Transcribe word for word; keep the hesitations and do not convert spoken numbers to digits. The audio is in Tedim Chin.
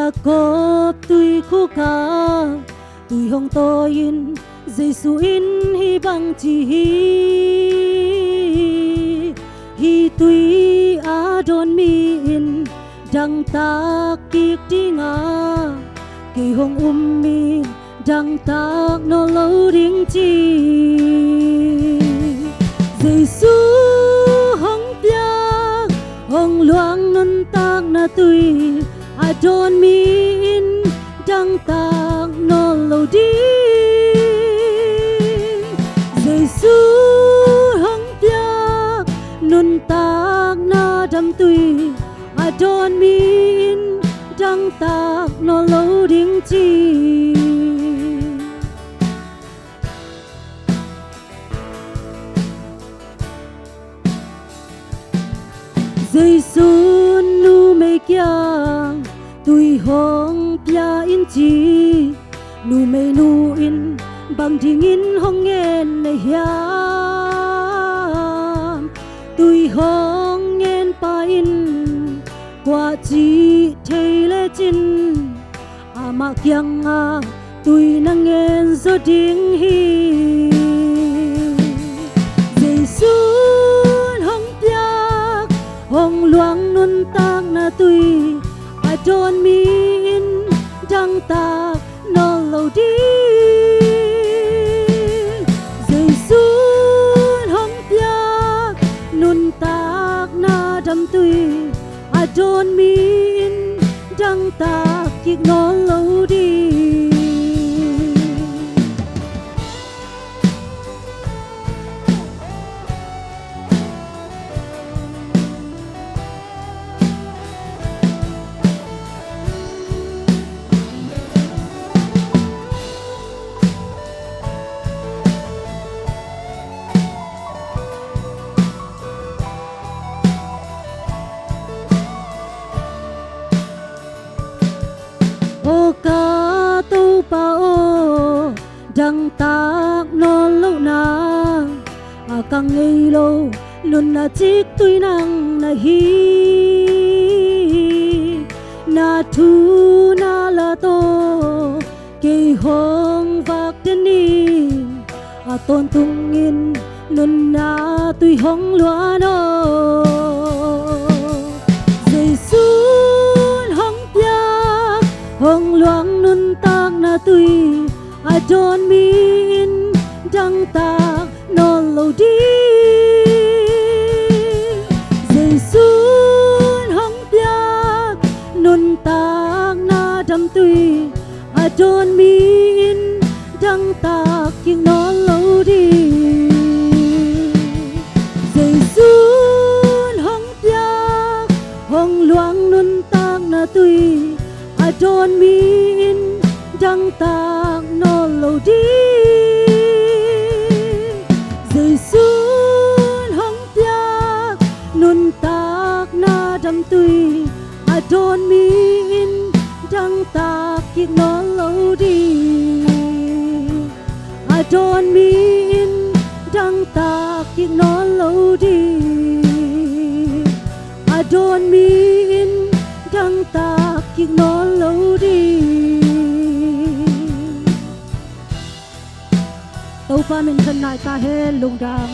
Jakob tuikhuk ah tui hong tawi-in Jesu in hih bang ci hi: Hih tui a dawn mi in dangtak kik ding a, kei hong um mi in dangtak nawn lo ding ci. Jesu hong piak hong luang nuntakna tui a dawn mi in dangtak nawn lo ding. Jesu hong piak nuntakna damtui a dawn mi in dangtak nawn lo ding ci. Jesu'n numei kiang tui hong pia in ci. Numei nu in bang dingin hong ngen na hiam? Tui hong ngen pa in kua cih thei lecin amah kiangah tui na ngen zaw ding hi. Jesu'n hong piak hong luang nuntakna tui a dawn mi in dangtak nawn lo ding. Jesu'n hong piak nuntakna damtui a dawn mi in dangtak kik nawn lo ding. Aw ka Topa aw, dangtak nawn lohna a ka ngei lo nunna ciktui nang na hi. Na thu na la tawh kei hong vak den in, a tawntungin nunna tui hong luan aw. Jesu'n hong piak hong luang nuntakna tui a dawn mi in dangtak nawn lo ding. Jesu'n hong piak nuntakna damtui a dawn mi in dangtak kik nawn lo ding. Jesu'n hong piak hong luang nuntakna tui a dawn mi in dangtak nawn lo ding. Jesu'n hong piak nuntakna damtui a dawn mi in dangtak kik nawn lo ding. A dawn mi in dangtak kik nawn lo ding. A dawn mi in dangtak kik nawn lo ding. Topa min thang nai ta hen. Lungdam.